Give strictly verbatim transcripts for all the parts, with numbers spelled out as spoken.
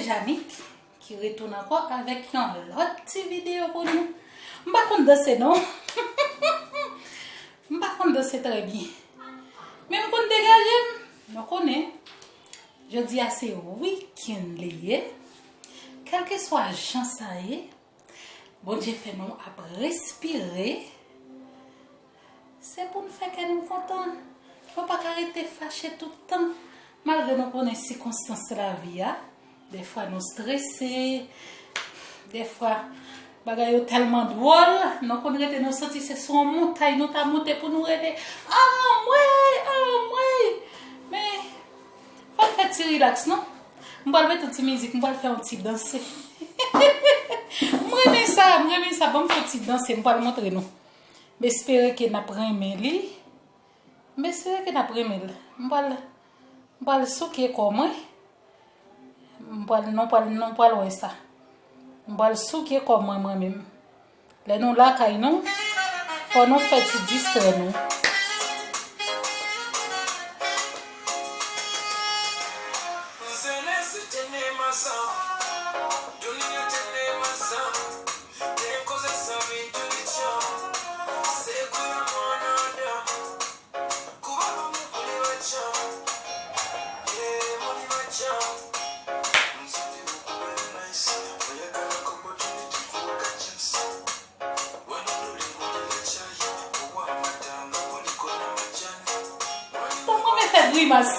Janik ki retounen ankò avèk yon lòt ti videyo pou nou. M pa konn danse non. M pa konn danse trè byen. Men m konn degaje m. Nou konnen, jodi a se wikenn li ye. Kèlkeswa jan sa ye, Bondye fè nou ap respire. Se pou n fè kè nou kontan. Nou pa ka rete fache tout tan. Malgre nou konnen sikonstans lavi a, dèfwa nou strese, dèfwa bagay yo tèlman dwòl, nou konn rete nou santi se sou yon montay nou ta monte pou nou rele, anmwey, anmwey. Men, pa n fè ti rilaks non. M pral mete yon ti mizik, m pral fè yon ti danse. M renmen sa, m renmen sa. Ban m fè yon ti danse, m pral montre nou. M espere ke n ap renmen li. M espere ke n ap renmen l. M pral, m pral souke kò mwen. M pral, nou pral, nou pral wè sa. M pral souke kò mwen mwen menm. Lè nou lakay nou, fò nou fè ti distrè nou. Mwen renmen fè grimas.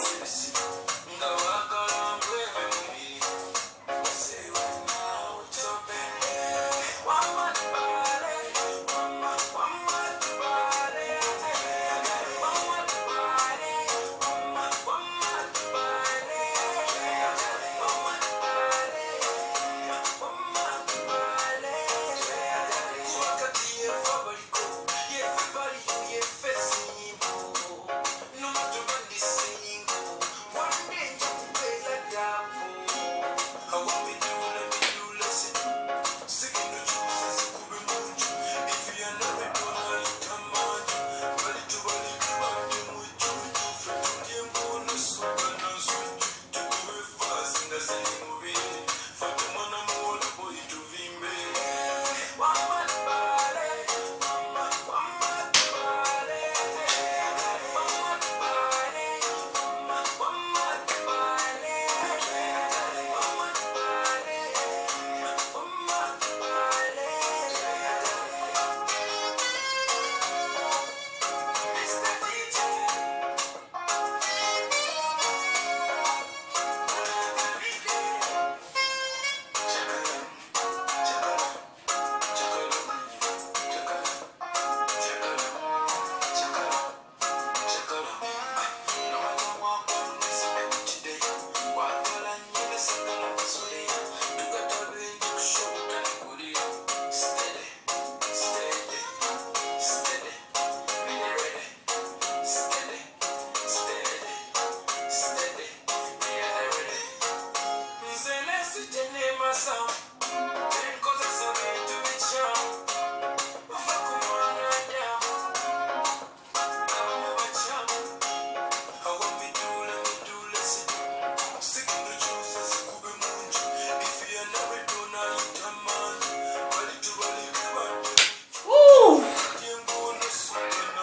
Ooh!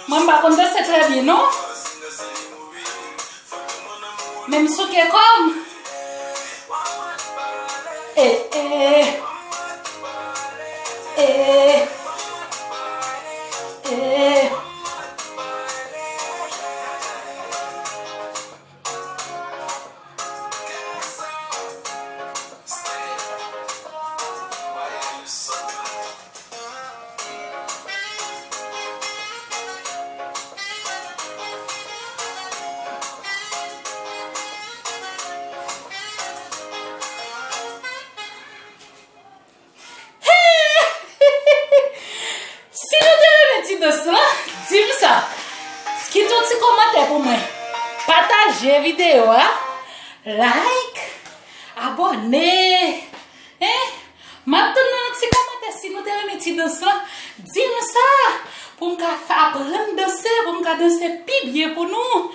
Mwen pa konn danse trè byen non. Men m souke kò m. Eh, eh. Eh, eh. Si nou te renmen ti dans lan, di m sa. Kite yon ti kòmantè pou mwen. Pataje videyo a. Like. Abòne. Hein? M ap tann nan yon ti kòmantè si nou te renmen ti dans lan. Di m sa. Pou m ka fè, aprann danse, pou m ka danse pi byen pou nou.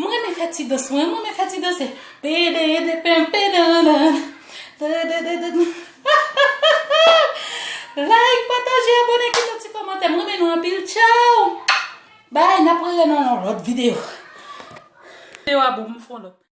M renmen fè ti dans, mwen, m renmen fè ti danse. Pede, de, pen, pedan, dan. Pataje, abòne, kite yon ti kòmantè. M renmen nou anpil. Tchaw. Bay, n ap rewè nan yon lòt videyo. Videyo a bon, m fè yon lòt.